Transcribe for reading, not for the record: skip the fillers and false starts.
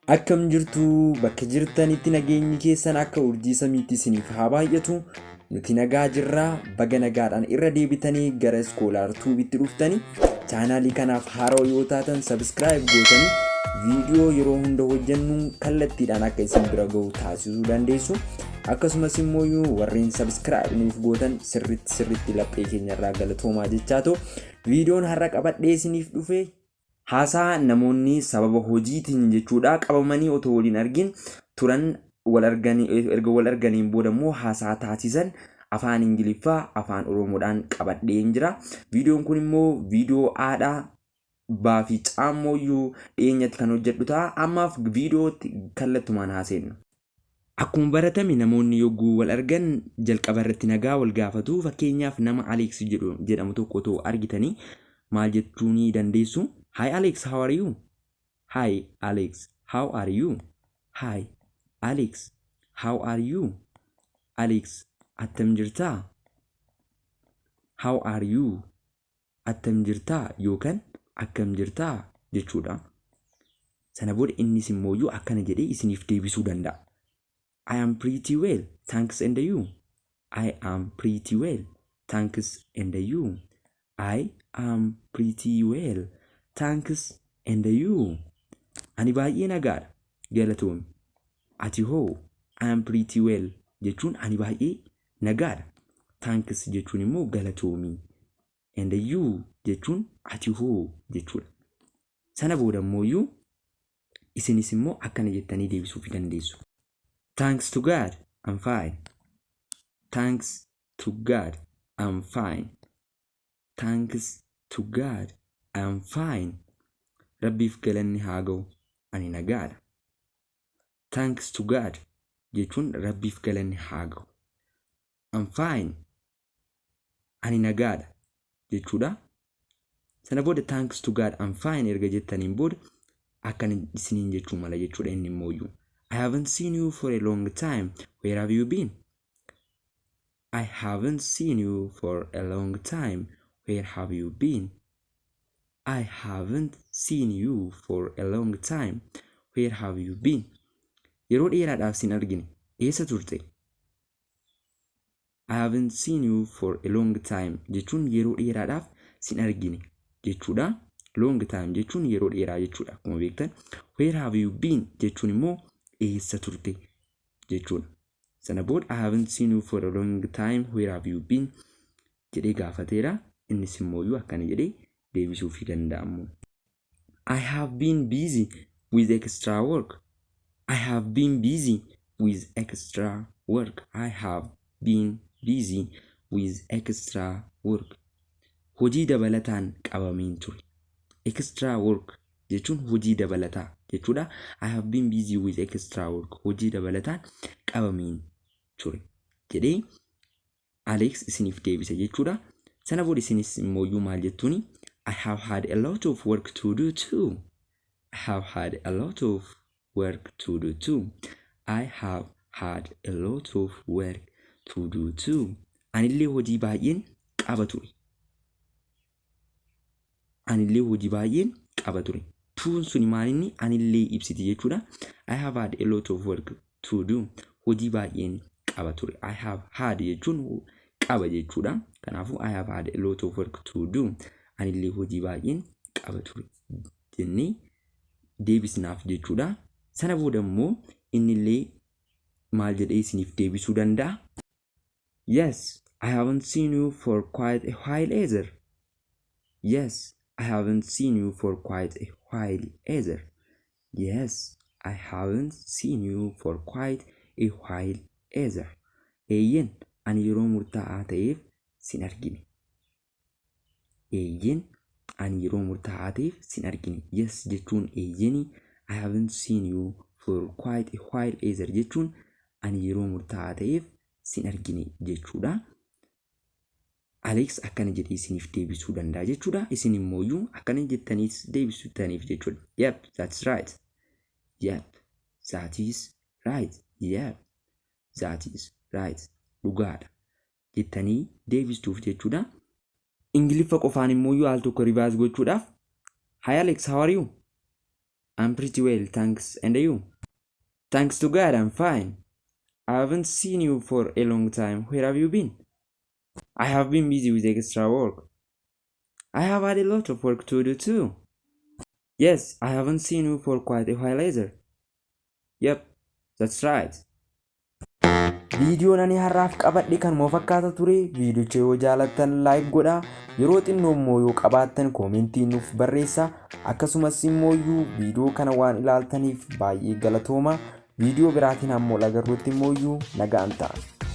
Akkam jirtu? Bakka jirtanitti nageenyi keessan akka urjii samiitti isiniif haa baay'atu. Nuti nagaa jirraa. Baga nagaadhaan irra deebitanii gara Scholar Tubeitti dhuftanii, chaanaalii kanaaf haarawaa yoo taatan subscribe gootanii viidiyoo yeroo hunda hojjennu kallattiidhaan akka isin bira gahu taasisuu dandeessu. Akkasumas immoo warreen subscribe nuuf gootan sirritti sirritti laphee keenyarraa galatoomaa jechaa ta'u, viidiyoon har'a qabadhee isiniif dhufe haasaa namoonni sababa hojiitiin jechuudha qabamanii otoo waliin argin turan wal arganii, erga wal arganiin booda immoo haasaa taasisan afaan Ingiliffaa afaan Oromoodhaan qabadheen jira. Viidiyoon kun immoo viidiyoo aadaa baa fi caammooyyuu dhiyeenyatti kan hojjedhu ta'a. Ammaaf viidiyootti kallattumaan haaseennu. Akkuma baratame namoonni yogguu wal argan jalqaba irratti nagaa wal gaafatu. Fakkeenyaaf, nama Alex jedhamu tokko otoo argitanii maal jechuu ni dandeessu? "Hi Alex, how are you? Hi Alex, how are you? Hi Alex, how are you?" Alex, attam jirtaa? How are you? Attam jirtaa yookaan akkam jirtaa jechuudha. Sana booda innis immoo akkana jedhee isiniif deebisuu danda'a. "I am pretty well, thanks, and you?" "I am pretty well, thanks, and you?" "I am pretty well, thanks, and you?" Ani baay'ee nagaadha, galatoomi. Ati hoo? I am pretty well jechuun ani baay'ee nagaadha. Thanks jechuun immoo galatoomii. And you jechuun ati hoo jechuudha. Sana booda immoo isinis immoo akkana jettanii deebisuuf dandeessu. "Thanks to God, I'm fine. Thanks to God, I'm fine. Thanks to God, I'm fine." Rabbiif galanni haa ga'u, ani nagaadha. Thanks to God jechuun Rabbiif galanni haa ga'u. I'm fine, ani nagaadha jechuudha. Sana booda "Thanks to God, I'm fine" erga jettaniin booda akkana isiniin jechuu mala jechuudha inni immooyyuu. "I haven't seen you for a long time. Where have you been? I haven't seen you for a long time. Where have you been? I haven't seen you for a long time. Where have you been?" Yeroo dheeraadhaaf sin argine. Eessa turte? I haven't seen you for a long time jechuun yeroo dheeraadhaaf sin argine jechuudha. Long time jechuun yeroo dheeraa jechuudha akkuma beektan. Where have you been jechuun immoo eessa turte jechuudha. Sana booda "I haven't seen you for a long time. Where have you been?" jedhee gaafateera. Innis immoo akkana jedhee deebisuufii danda'amu. "I have been busy with extra work. I have been busy with extra work. I have been busy with extra work." Hojii dabalataan qabameen ture. Extra work jechuun hojii dabalataa jechuudha. I have been busy with extra work. Hojii dabalataan qabameen ture jedhee Alex isiniif deebise jechuudha. Sana booda isinis immoo maal jettuuni? "I have had a lot of work to do too. I have had a lot of work to do too. I have had a lot of work to do too." Anillee hojii baay'een qaba ture. Anillee hojii baay'een qaba ture. Too'n suni maalinni anillee ibsiti jechuudha. I have had a lot of work to do. Hojii baay'een qaba ture. I have had jechuun qaba jechuudha. Kanaafuu "I have had a lot of work to do." Anillee hojii baay'een qaba ture jennee deebisnaaf jechuudha. Sana booda immoo innillee maal jedhee isiniif deebisuu danda'a? "Yes, I haven't seen you for quite a while either. Yes, I haven't seen you for quite a while either. Yes, I haven't seen you for quite a while either." Eeyyeen, ani yeroo murtaa'aa ta'eef sin argine. Eeyyeen, ani yeroo murtaa'aa ta'eef sin argine. Yes jechuun eeyyeeni. I haven't seen you for quite a while either jechuun ani yeroo murtaa'aa ta'eef sin argine jechuudha. Alex akkana jedhee isiniif deebisuu danda'a jechuudha. Isin immooyyuu akkana jettaniis deebisutaniif jechuudha. "Yep, that's right. Yep, that is right. Yep, that is right." Dhugaadha jettanii deebistuuf jechuudha. Ingiliffa qofaan immooyyuu al tokko revise gochuudhaaf. "Hi Alex, how are you?" I'm pretty well, thanks. And you? Thanks to God, I'm fine. I haven't seen you for a long time. Where have you been? I have been busy with extra work. I have had a lot of work to do too. Yes, I haven't seen you for quite a while either. Yep, that's right. Viidiyoon ani har'aaf qabadhe kanuma fakkaata ture. Viidiyocha yoo jaalattan like godhaa. Yeroo xinnoo immoo yoo qabaattan koomentii nuuf barreessaa. Akkasumas immoo viidiyoo kana waan ilaaltaniif baay'ee galatooma. Viidiyoo biraatiin hamma wal agarruutti immoo nagaan ta'a.